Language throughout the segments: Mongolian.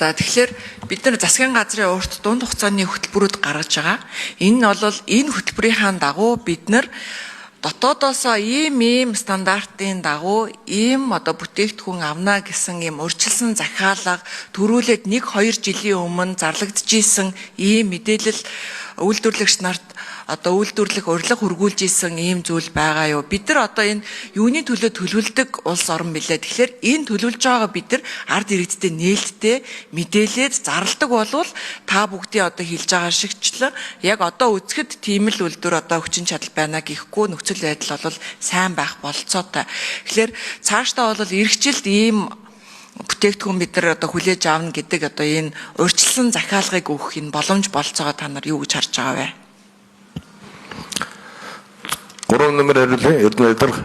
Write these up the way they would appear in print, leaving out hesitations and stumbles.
За, тэгэхээр бид нар засгийн газрын урт дунд хугацааны хөтөлбөрүүд гаргаж байгаа. Энэ нь бол энэ хөтөлбөрийнхаа дагуу бид нар дотоодоосоо ийм ийм стандартын дагуу ийм одоо бүтээгдэхүүн авна гэсэн ийм урьдчилсан захиалга төрүүлээд 1 2 жилийн өмнө зарлагдчихсэн ийм мэдээлэл үйлдвэрлэгч нарт одоо үйлдвэрлэх урилга хүргүүлж исэн ийм зүйл байгаа юу? Бид нар одоо энэ юуны төлөө төлөвлөдөг улс орн билээ. Тэгэхээр энэ төлөвлөж байгаагаа бид нар ард иргэдтэй нээлттэй мэдээлээд зарладаг болвол та бүгдийн одоо хэлж байгаа шигчлэн яг одоо үзэхэд тийм л үйлдвэр одоо хүчин чадал байна гэхгүй нөхцөл байдал бол сайн байх болцоотой. Тэгэхээр цаашдаа бол эх жилд ийм бүтээгдэхүүн бид нар одоо хүлээж авна гэдэг одоо энэ урьдчилсан захиалгыг өгөх энэ боломж болцоогоо та нар юу гэж харж байгаа вэ? 3 номер хариулъя. Эрдэнэ Ядарга.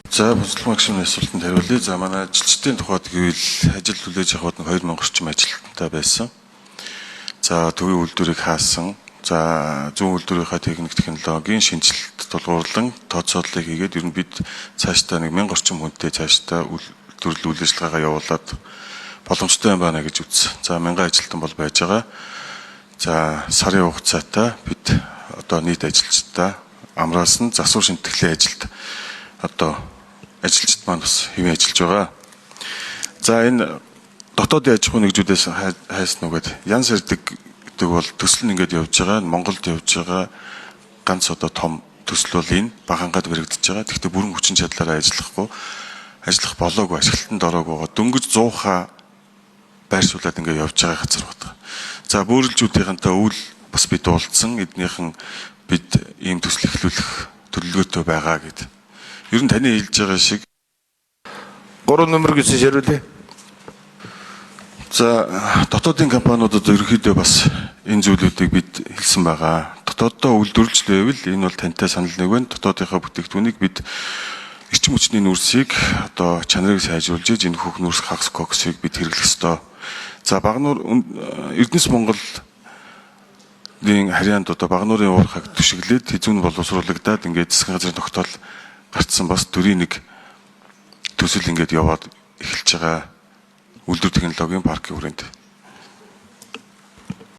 За, Буслан агшины асуултанд хариулъя. За, манай ажилчдын тухайд гэвэл ажил хүлээж авахд 2000 орчим ажилтнтай байсан. За, төвийн үйлдвэрийг хаасан. За, зүүн үйлдвэрийнхаа техник технологийн шинэчлэлт тулгуурлан тооцооллыг хийгээд ер нь бид цаашдаа 1000 орчим хүнтэй цаашдаа үйлдвэрлэл үйл ажиллагаагаа явуулаад боломжтой юм байна гэж үзсэн. За, 1000 ажилтан бол байж байгаа. За, сарын хугацаатай бид одоо нийт ажилчдаа амраасан засвар шинтгэлийн ажилд одоо ажилчид маань бас хэвэн ажиллаж байгаа. За, энэ дотоодын аж ахуйн нэгжүүдээс хайсан уу гэд Ян сэрдэг гэдэг бол төсөл нь ингээд явж байгаа. Монголд явж байгаа ганц одоо том төсөл бол энэ Багангад баригдаж байгаа. Тэгэхдээ бүрэн хүчин чадлаараа ажиллах болоогүй, ашиглалтанд ороогүй байгаа. Дөнгөж 100 ха байршуулад ингээд явж байгаа газар байна. За, бөөрөлжүүдийнхэнтэй үйл бас бид уулзсан. Эднийхэн бид ийм төсөл эхлүүлэх төлөвлөгөөтэй байгаа гэд. Ер нь таны хэлж байгаа шиг 3 номер гэсэн хариулъя. За, дотоодын компаниудад ерөнхийдөө бас энэ зүйлүүдийг бид хэлсэн байгаа. Дотооддоо үйлдвэрлэж байвал энэ бол тантай санал нэг байна. Дотоодынхаа бүтээгдэхүүнийг бид эрчим хүчний нүүрсийг одоо чанарыг сайжруулж иж энэ хөх нүүрс хагас коксыг бид хэрэглэх ёстой. За, Багануур Эрдэнэс Монголын харьяанд одоо Багануурын уурхайг түшиглээд хэзүүн боловсруулагдаад ингээд засгийн газрын тогтоол гарцсан бас төрийн нэг төсөл ингээд яваад эхэлж байгаа үйлдвэр технологийн паркийн хүрээнд.